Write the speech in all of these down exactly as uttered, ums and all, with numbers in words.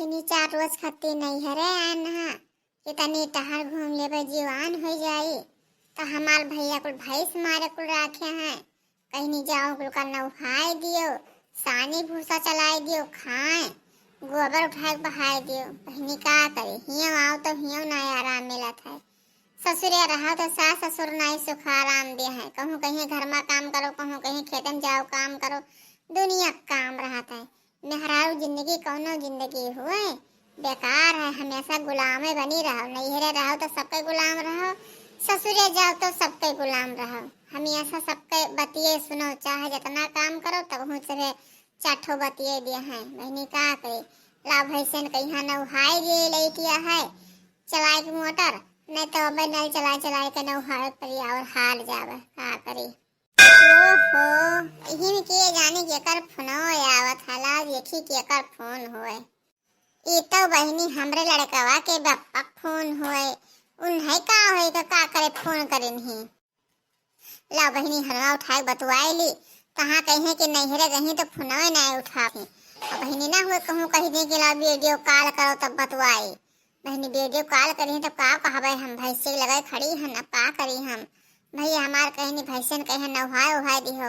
तीन चार रोज खातिर नैहरे आन हा कि तनी टहर घूम लेबे, जीवान हो जाई। तो हमार भैया कुल भैंस मारे कुल राखे हैं, कहीं नहीं जाओ कुल का नौहाए दियो, सानी भूसा चलाए दियो, खाए, गोबर उठाए के बहाए दियो। बहिनी का करे, हियो आओ तो हियो ना आराम मिलत है। ससुरे रहो तो सास ससुर नाई सुख आराम दे हैं, कहूँ कहीं घर में काम करो, कहूँ कहीं खेतन जाओ काम करो, दुनिया काम रहत है। मेहरारू जिंदगी कौनो जिंदगी हुए बेकार है, हमेशा गुलामे बनी रहो। नैहरे रहो तो सबके गुलाम रहो, ससुरे जाओ तो सबके गुलाम रहो, हमेशा सबके बतिये सुनो, चाहे जितना काम करो तब हूँ सभे चार ठो बतिये दिए हैं। बहिनी का करे, ला भैंसन कहिया नौहाई दिए लैतिया है, चलाए के मोटर, नहीं तो अब नल चला चलाए के नौहावे पड़ी और हार जावे, का करी। ओहो, इही में के जाने केकर फोनो आवत हला, देखी केकर फोन होए। ई तो बहिनी हमरे लड़कवा के बप्पा फोन होए, उन्हें का होए तो का करे फोन करिन ही। ला बहिनी हनवा उठाए बतुआए ली, कहाँ कहीं कि नैहरे गही तो फोनवे नहीं उठावे। अब बहिनी ना हुए कहूँ कही दे कि ला वीडियो कॉल करो तब बतुआई। बहिनी वीडियो कॉल करी तो का कहबे हम, भैंसी के लगे खड़ी हन, अब का करी हम। भैया हमार कहनी भैंसन कहे नहाए उहाए दिहो।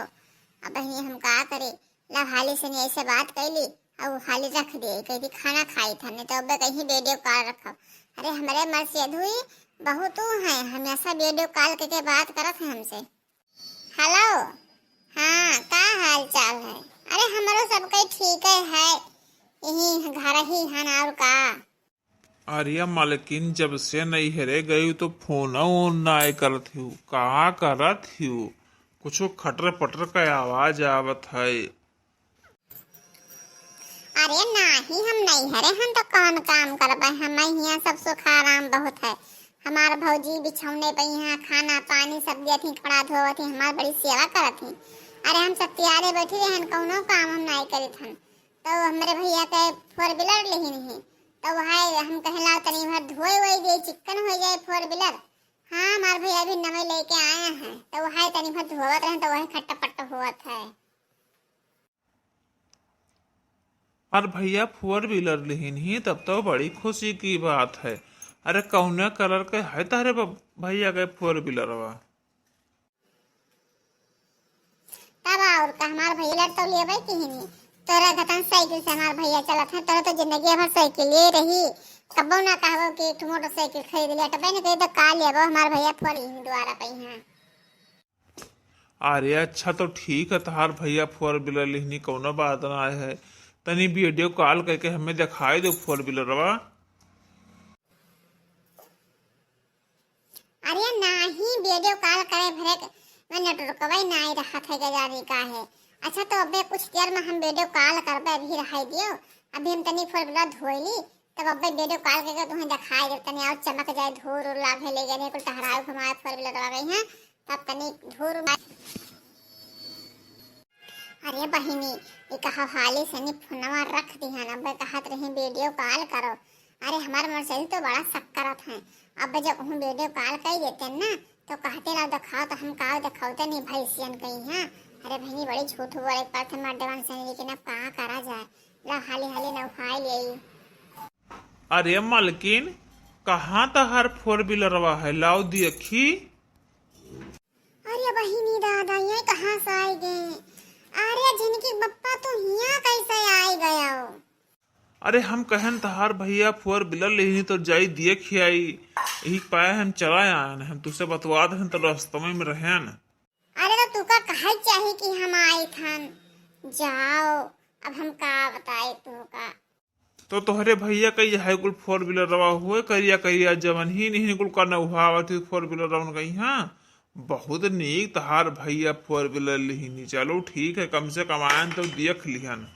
अब बहिनी हम का करी, ला हाली से नहीं ऐसे बात कैली, अब हाली रख दे, कह दी खाना खाई था, नहीं तो अब कहीं वीडियो कॉल रखब। अरे हमरे मर्सेधुई बहुत है, हमेशा वीडियो कॉल करके बात करत है हमसे। हेलो, हाँ, का हाल चाल है? अरे हमरो सबके ठीक है, है यही घर ही हन और का। अरे मालकिन, जब से नैहरे गई तो फोन ओन नाय करत हिउ, का करत हिउ? कुछो खटर पटर का आवाज आवत है। अरे नाही, हम नैहरे हन तो कौन काम करबे, हम हियाँ सब सुख आराम बहुत है। हमार भौजी बिछौने पे यहाँ खाना पानी सब देत ही, कपड़ा धोवत ही, हमार बड़ी सेवा करत ही। अरे हम सत्यारे बैठी रहन, कौनो काम हम नाय करित हन। तो हमरे भैया के फोर व्हीलर लेही नहीं, तो वह हम कहे लाओ तनी भर धोए वोए दे, चिक्कन हो जाए फोर व्हीलर। हाँ, हमार भैया भी नवे लेके आए हैं, तो वह तनी भर धोवत रहे, तो वह खट्टा पट्टा होवत है। और भैया फोर व्हीलर लेहिन ही, तब तो बड़ी खुशी की बात है। अरे कौने कलर के है तारे ब-, भैया के फोर व्हीलरवा? तब और का, हमार भैया तो लेबे की ही नहीं। तोरा घतन साइकिल से हमार भैया चलत है, तोरा तो जिंदगी भर साइकिल ले रही। कबो ना कहबो कि एक ठो मोटरसाइकिल खरीद लिया, तबे न कही तो का लेबो, हमार भैया फोर ही द्वारा पे हैं। अरे अच्छा तो ठीक है, तहार भैया फोर व्हीलर लिहनी, कौनो बात ना है। तनी वीडियो कॉल करके हमें दिखाई दो फोर व्हीलरवा। अरे नाही, वीडियो कॉल करे भरे के मैं नेटवर्कवा ही नाही रहत है, जाने का है। अच्छा तो अबे कुछ देर में हम वीडियो कॉल करबे, अभी रहाई दियो, अभी हम तनी फोर व्हीलर धोई ली, तब अबे वीडियो कॉल करके तुम्हें दिखाई दे, तनी और चमक जाए, धूर उर लागे ले गए, कुल टहराए घुमाए फोर व्हीलर आ गई हैं, तब तनी धूर उर। अरे बहिनी, ये कहा हाली से नी फोनवा रख दिहन, अबे कहत रही वीडियो कॉल करो। अरे हमार मर्सेधुई तो बड़ा शक करत हैं, अबे जब हम वीडियो कॉल कर देते ना तो कहते ला दिखाओ, तो हम का दिखाओते नहीं भैंसियन कहीं हैं। अरे बहिनी बड़ी झूठ बोले पड़त है मर्दवन से, लेकिन अब का करा जाए, ला हाली हाली नहाई ले। अरे मलकिन, कहाँ तहार फोर व्हीलरवा है? लाओ देखी। अरे बहिनी दादा, ये कहाँ से आइ गए? अरे झिनकी बप्पा, तू हियाँ कैसे आइ गयो? अरे हम कहन तहार भैया फोर व्हीलर लेहिन तो जाई देखि आई, यही पाए हम चला आयन, हम तुसे बतवा दहन तो रस्तवे में रहन। अरे तो तुका कहे चाही कि हम आइत हन, जाओ, अब हम का बताई तुका। तो तोहरे भैया का यह कुल फोर व्हीलरवा हुए, करिया करिया जवन ही नहीं कुल का नौहावत ही फोर व्हीलरवन कहीं, हाँ, बहुत नीक तहार भैया फोर व्हीलर लिहिनी। चलो ठीक है, कम से कम आयन तो देख लिहन।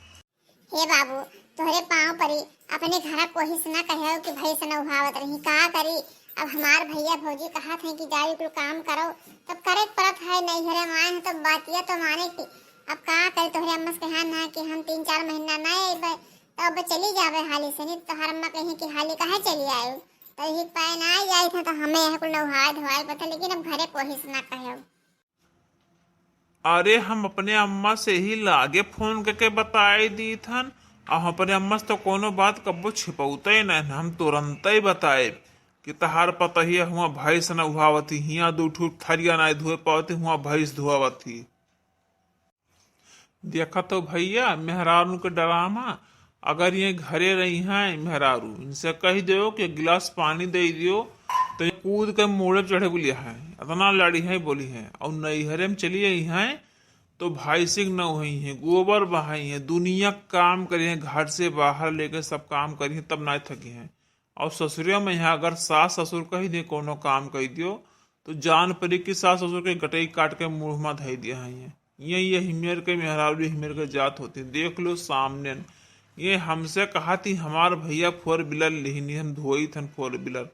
हे बाबू, तोहरे पाँव परी, अपने घरा कोही से ना कहे कि भैंस नौहावत रही, का करी? अब हमार भैया भौजी कहत हैं कि जाई कुल काम करो, तब करे के पड़त है, नैहरे माए हैं तो बातिया तो माने की। अब का करी, तोहरे अम्मा से कहा ना कि हम तीन चार महीना ना अइबे, तो अब चली जाबे हाली से, नहीं तो तोहार अम्मा कही कि हाली काहे चली आयु, तो यही पाए ना आई जाई था, तो हमें यह कुल नौहाए धोआए पड़ता, लेकिन अब घरे कोही से ना कहे। अरे हम अपने अम्मा से ही लागे फोन करके बताए दीत हन, अब अपने अम्मा से तो कोनो बात कब्बो छिपौते नहीं, हम तुरंते बताए कि तहार पतहिया हुआ भैंस न उहावत ही, हियाँ दू ठो थरिया नाहीं धोए पावत ही, हुआ भैंस धोआवत ही। देखा तो भैया, मेहरारू के डरामा। अगर ये घरे रही हैं मेहरारू, इनसे कह दियो कि एक गिलास पानी दे दियो, तो ये कूद के मोड़े चढ़े बोली हैं, इतना लड़ी हैं बोली हैं। और नैहरे में चली आई हैं तो भैंसिक न हुई हैं, गोबर बहाई हैं, दुनिया काम करी हैं, घर से बाहर लेके सब काम करी हैं, तब ना थकी हैं। और ससुरे में यहाँ अगर सास ससुर कही दे कोनो काम कह दियो, तो जान पड़ी कि सास ससुर के गटई काट के मुँह में धई दिया है। ये ये हिमेर के मेहरारू हिमेर के जात होती, देख लो सामने न। ये हमसे कहा थी हमार भैया फोर व्हीलर लेहिनी, हम धोई थन फोर व्हीलर।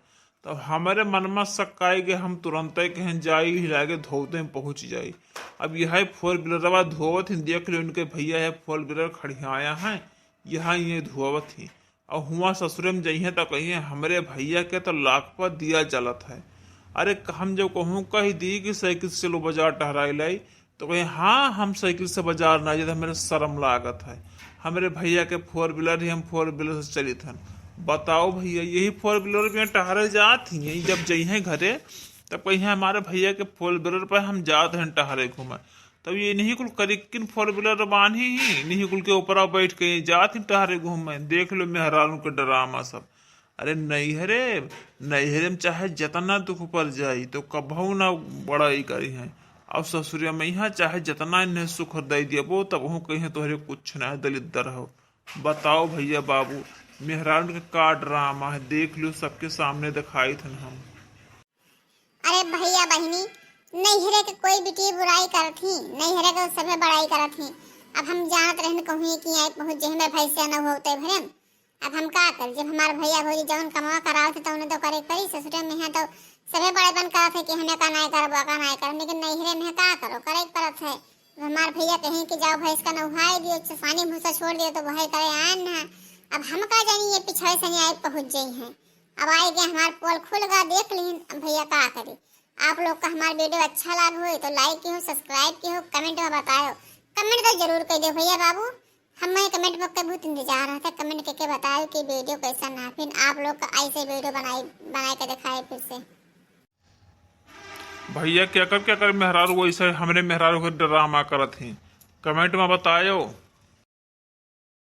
तब हमारे मन में शक आए गए, हम तुरंत ही कहें जाई हिला के धोते में पहुँच जाई। अब यह फोर व्हीलरवा धोवत ही, देख लो इनके भैया है फोर व्हीलर खड़ियाया है, यहाँ ये धोवत ही। और हुआ ससुरे में जइहें तो कहिए हमरे भैया के तो लाख पर दिया जलत है। अरे हम जब कहूँ कह दी कि साइकिल से चलो बाजार टहराई लाई, तो कहे हाँ हम साइकिल से बाजार ना जाते, हमारे शर्म लागत है, हमरे भैया के फोर व्हीलर ही, हम फोर व्हीलर से चलित हन। बताओ भैया, यही फोर व्हीलर में टहरे जात ही, यही जब जइहें घरे तब कहिए हमारे भैया के फोर व्हीलर पर हम जात हैं टहरे घूमे। तब ये इन्हीं कुल करिकिन फोर व्हीलर बांधी ही, इन्हीं कुल के ऊपरा बैठ के ये जात ही टहरे घूमे। देख लो मेहरारू के डरामा सब। अरे नैहरे, नैहरे में चाहे जितना दुख पड़ जाई तो कबहू ना बड़ाई करी हैं। अब ससुरिया में यहाँ चाहे जितना इन्हें सुख दे दियबो तब हूँ कहीं तोहरे कुछ ना है, दलिद्दर हो। बताओ भैया बाबू, मेहरारू के का डरामा है, देख लो सबके सामने दिखाई थन हम। अरे भैया बहिनी, नैहरे के कोई बिटिया बुराई करत ही, नैहरे के सभे बड़ाई करत ही। अब हम जानत रहन कहूँ कि आई पहुँच जही में भैंसिया न होते भरे। अब हम का करी, जब हमार भैया भौजी जौन कमवा करावत है तो उन्हें तो करे के पड़ी। ससुरे में है तो सभे बड़े बन करत है कि हमें का नाय करबो, का नाय करब, लेकिन नैहरे में है का करो, करे के पड़त है। अब हमार भैया कहीं कि जाओ भैंस का नहाए दियो, सानी भूसा छोड़ दियो तो वही करे आन है। अब हम का जानी ये पिछड़े से नहीं आई पहुँच जाई हैं। अब आई गए हमार पोल खुल गा, देख लीन, अब भैया का करी। आप लोग का हमार वीडियो अच्छा लाग होई तो लाइक किहो, सब्सक्राइब किहो, कमेंट में बतायो, कमेंट तो जरूर कर दियो भैया बाबू। हम मैं कमेंट में के बहुत इंतजार रहता है, कमेंट करके बतायो कि वीडियो कैसा ना, फिर आप लोग का ऐसे वीडियो बनाई, बनाए के दिखाए फिर से। भैया केकर केकर मेहरारू वैसे हमरे मेहरारू के डरामा करत ही, कमेंट में बतायो।